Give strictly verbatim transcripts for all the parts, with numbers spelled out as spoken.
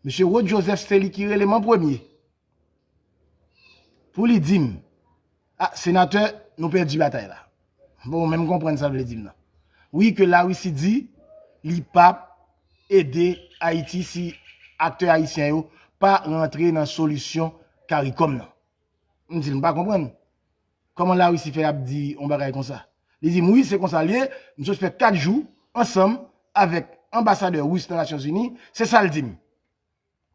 Mesye Rod Joseph se li ki rele m an premye pou li di m, "A, senatè, nou pèdi batay la." Bon, ou menm konprann sa l vle di m nan. Wi, ke Larisi di li p ap ede Ayiti si aktè ayisyen yo pa rantre nan solisyon CARICOM nan. M di l, "M pa konprann. Kòman Larisi fè ap di yon bagay konsa?" Li di m, "Wi, se konsa l ye. M sot fè kat jou ansanm avèk anbasadè ris nan Nasyonzini. Se sa l di m.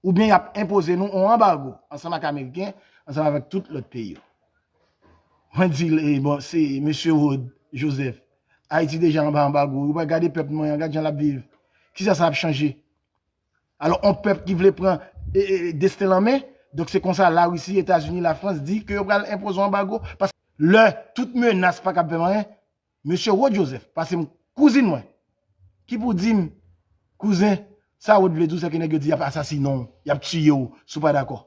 Oubyen y ap enpoze nou yon anbago ansanm ak Ameriken, ansanm avèk tout lòt peyi yo." Mwen di l, "E bon, se mesye Rod Joseph. Ayiti deja anba anbago. Ou pa gade pèp mwen an, gad jan l ap viv. Kisa sa ap chanje?" Alò, yon pèp ki vle pran e, e, desten l an men, donk se konsa Larisi, Etazini, Lafrans di ke yo pral enpoze yon anbago, paske lè tout menas pa kab fè m anyen, mesye Rod Joseph, paske m kouzin mwen, ki pou di m, "Kouzen, sa Rod vle di w, se ke nèg yo di y ap asasinen w, y ap tiye w, si w pa dakò."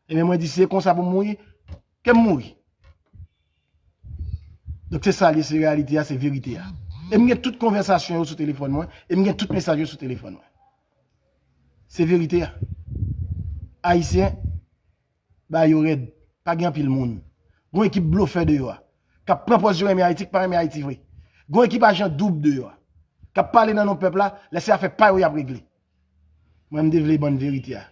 Ebyen, mwen di, "Si se konsa pou m mouri, ke m mouri." Donk, se sa l ye, se reyalite a, se verite a. E m gen tout konvèsasyon yo sou telefòn mwen, e m gen tout mesaj yo sou telefòn mwen. Se verite a. Ayisyen, ba yo rèd, pa gen anpil moun. Gon ekip blofè deyò a, k ap pran pòz yo renmen Ayiti, k pa renmen Ayiti vre. Gon ekip ajan doub deyò a, k ap pale nan non pèp la, lè se afè pa yo y ap regle. Mwen, m te vle ban n verite a.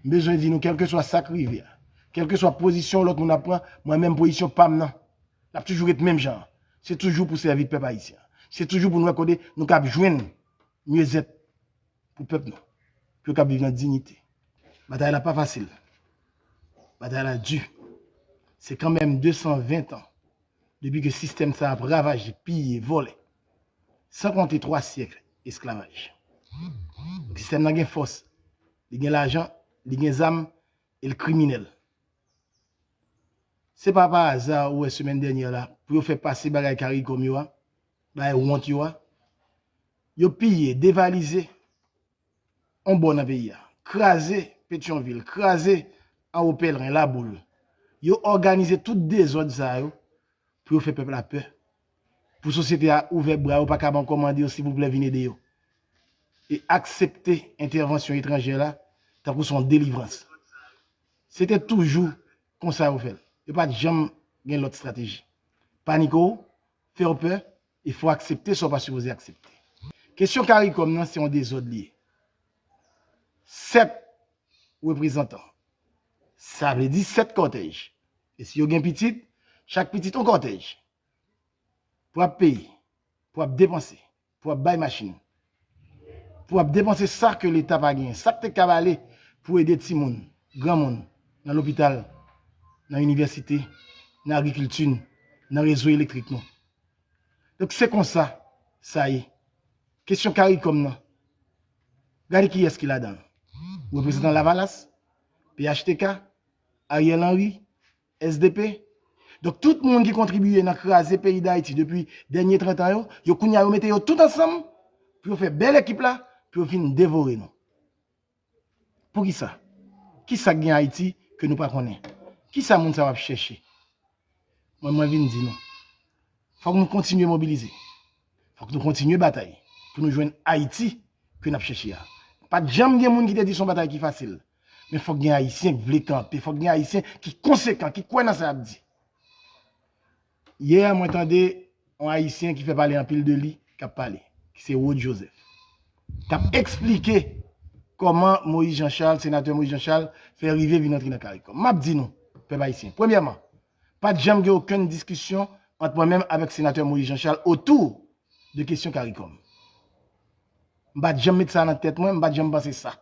M bezwen di nou, kèlkeswa sa k rive a, kèlkeswa pozisyon lòt moun ap pran, mwen menm pozisyon pa m nan, l ap toujou ret menm jan an. Se toujou pou sèvi pèp ayisyen an. Se toujou pou n wè kote nou kab jwenn myezèt pou pèp nou, pou yo kab viv nan diyite. Batay la pa fasil. Batay la di. Se kanmenm de san ven tan depi ke sistèm sa ap ravaje, piye, vòlè, san konte twa syèk esklavaj. Donk, sistèm nan gen fòs, li gen lajan, li gen zam, e l kriminèl. Se pa pa aza ou wè semèn dènyè la, pou yo fè pase bagay CARICOM yo a, bagay wont yo a, yo piye, devalize yon bò nan peyi a, kraze Petyonvil, kraze Anwo Pèlren, Laboul. Yo òganize tout dezòd sa yo pou yo fè pèp la pè. Pou sosyete a ouvè bra yo, pa kab ankò mande yo, "Silvouplè, vin ede yo." E aksepte entèvansyon etranjè la tankou se yon delivrans. Se te toujou konsa yo fè l. Yo pa t janm gen lòt estrateji. Panike w, fè w pè, e fò w aksepte sa w pa sipoze aksepte. Kesyon CARICOM nan, se yon dezòd li ye. Sèt reprezantan. Sa vle di sèt kòtèj. E si yo gen pitit, chak pitit yon kòtèj. Pou ap peye, pou ap depanse, pou ap bay machin, pou ap depanse sa ke Leta pa genyen, sa k te kab ale pou ede timoun, granmoun, nan lopital, nan inivèsite, nan agrikilti n, nan rezo elektrik nou. Donk, se konsa sa ye. Kesyon CARICOM nan, gade kiyès ki ladan l. Reprezantan Lavalas, P H T K, Ariel Henry, S D P. Donk, tout moun ki kontribiye nan kraze peyi Dayiti depi dènye trant an yo, yo kounye a yo mete yo tout ansanm pou yo fè bèl ekip la, pou yo vin devore nou. Poukisa? Kisa k gen Ayiti ke nou pa konnen? Kisa moun sa yo ap chèche? Mwen, mwen vin di nou, fòk nou kontinye mobilize. Fòk nou kontinye batay pou nou jwenn Ayiti ke n ap chèche a. Pa t janm gen moun ki te di se yon batay ki fasil. Men fòk gen Ayisyen k vle kanpe, fòk gen Ayisyen ki konsekan, ki kwè nan sa y ap di. Yè, mwen tande yon Ayisyen ki fè pale anpil de li, k ap pale, ki se Rod Joseph, k ap eksplike kòman Moïse Jean Charles, senatè Moïse Jean Charles, fè rive vin antre nan CARICOM. M ap di nou, pèp ayisyen, premyèman, pa t janm gen okenn diskisyon ant mwen menm avèk senatè Moïse Jean Charles otou de kesyon CARICOM. M pa t janm met sa nan tèt mwen, m pa t janm panse sa.